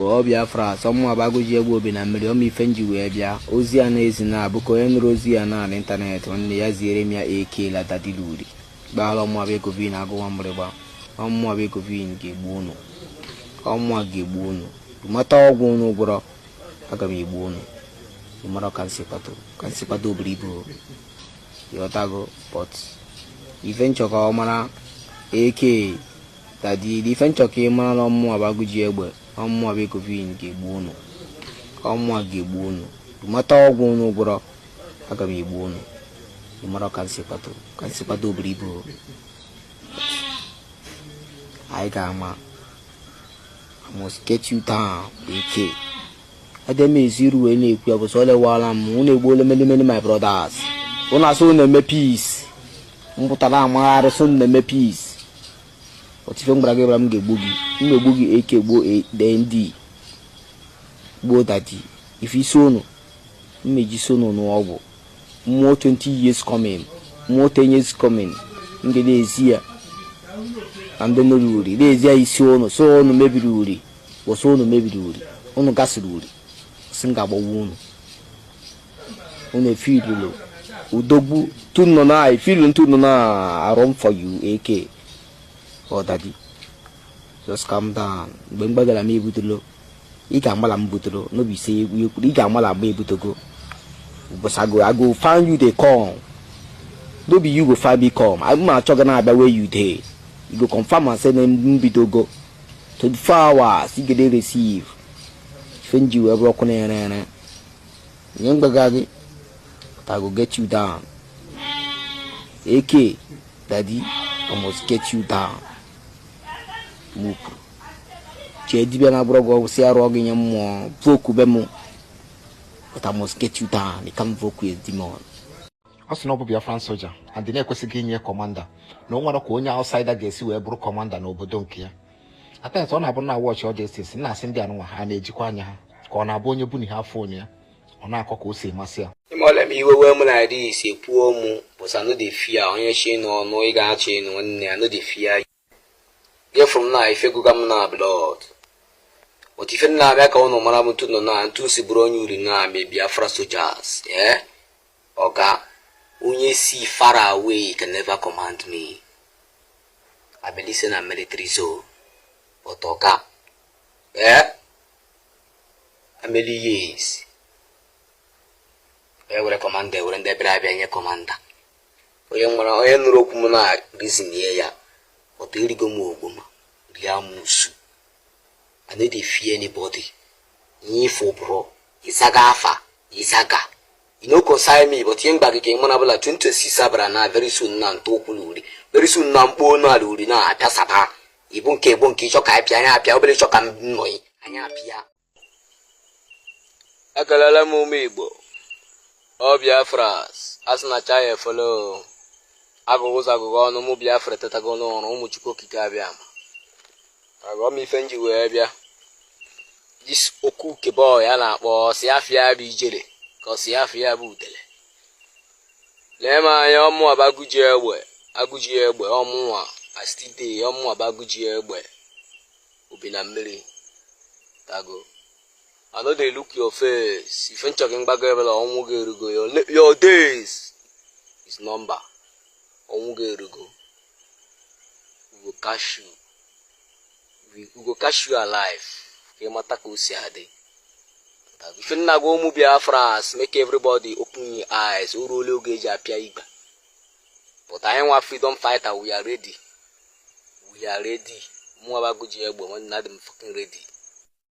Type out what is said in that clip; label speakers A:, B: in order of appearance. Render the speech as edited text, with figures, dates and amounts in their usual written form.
A: Ọ Biafra sọmụa bụ agụji egbe obi na mmiri ọma ife nji wee bịa ozi a na-ezi na abụ ka onye nụrụ ozi ya na n'ịntanetị nwanne ya ziere m ya ekela dadiluri gbala ọmụa bụ ekovin agụwa mgbịrịgba ọmụa bụ ekovin ga-egbu unu, ọmụa ga-egbu unu mata ọgwụ unu gwọrọ, aga m egbu unu mara ka nsi kwado, ka nsi kwado obere ibu ịghọtago. But ife nchọ ka ọ mara eke dadi ife nchọ ka ị mara na ọmụa bụ agụji egbe, ọmụa bụ ekovin ga-egbu unu, ọmụa ga-egbu unu mata ọgwụ unu gwọrọ, aga m egbu unu mara ka nsi kwado, ka nsi kwado obere ibu anyị ga-ama. I must get you down eke adị m ezi iru wee na-ekwu ya bụ sọ lewala m unu egbuola many many my brothers. Unu asị unu eme peace, m pụtara amagharị sị unu na-eme peace. Otu ife m gwara gị, m ga-egbu gị, m ga-egbu gị eke gbuo nd gbuo dadi ife isi unu mmeji isi unu n'ọgwụ mmụọ. 20 years coming, mmụọ 10 years coming, m ga na-ezi ya na ndị nụrụ uri na-ezi ya isi unu so unu mebiri uri wụsị unu mebiri uri unu gasịrị uri sị m ga-agbawa unu. Unu efilulu udogbu tunu na efilu ntunu na arụ for you eke. Oh daddy, just calm down. Mgbe m gbagara m ebutolo ị ga-amala m butolo n'obi ise egwu ekwuru ị ga-amala mgbe ebutogo ụbọchị I go find you dey come, no be you go find me come. I'm achọ gị na-abịa where you dey, you go confirm and say na m bidogo 24 hours ị ga receive ife nji wee bụrụ ọkụ na-ere ere nye mgbaga gị. But I go get you down AK daddy, I must get you down. Mụ kwuru chee dibịa na-agbụrụ gị ọgwụ si arụ gị nye mmụọ voku be mụ, but I must get you down. You can't voku a demon.
B: Ọ sị na ọ bụ Biafran soja and na-ekwesịghị inye commander na o nwere ka onye outsider ga-esi wee bụrụ commander n'obodo nke ya. At ọ na-abụ na watch ọ dị esi na-asị ndị anụnwa ha na-ejikwa anya ha ka ọ na-abụ onye bu na ha phone ya ọ na-akọ ka o si masị ya.
A: Ime m iwe wee mụ na this ekwuo mụ, but I no dey fear onye chi n'ọnụ ị ga-achị nwanne. I no dey fear. Get from now ife guga m na blood, but ife na-abịa ka ụnụ mara m ntu nọ na ntu si bụrụ onye uri na ame Biafra soldiers. Oga onye si far away can never command me. I believe say na military zone, but oga, how many years e were commander were ndị bịara abịa nye commander onye nwere onye nụrụ okwu m na reason ya but erigo m ogboma rie amusu. I no dey fear anybody. Ihe ifo bụrụ ịzaga afa ịzaga e no concern me, but ihe mgba gị ka ị mara bụla 2026 abara na very soon na ntụ ụkwụ na uri very soon na mkpo n'ala uri na apịasaba ibu nke bụ nke ịchọ ka anyị pịa anyị apịa obere ịchọ ka m nọghị anyị apịa. Ekelela m ụmụ Igbo ọ Biafra asị na cha ya efele agụgụ ụzọ agụgụ ọnụ mụ Biafra etetago n'ọrụ ụmụ Chukwu Okike abịa ma agọ m ife nji wee bịa this okuke boy a na-akpọ si afịa bụ ijele ka ọ si afịa bụ udele. Lee m anya ọmụwa bụ agụji egbe, agụji egbe ọmụnwa astide ọmụnwa bụ agụji egbe obi na mmiri tago. I no dey look your face. Ife nchọ gị mgbago ebela ọnwụ gị erugo. Your days is number, ọnwụ gị erugo. We go catch you, we go catch you alive ka ị mata ka o si adị. Ife nna gwa ụmụ Biafra, make everybody open your eyes. O ruola oge eji apịa igwe, but anyị nwa freedom fighter, we are ready, we are ready. Mụnwa bụ agụji egbe nwanne adị m fucking ready.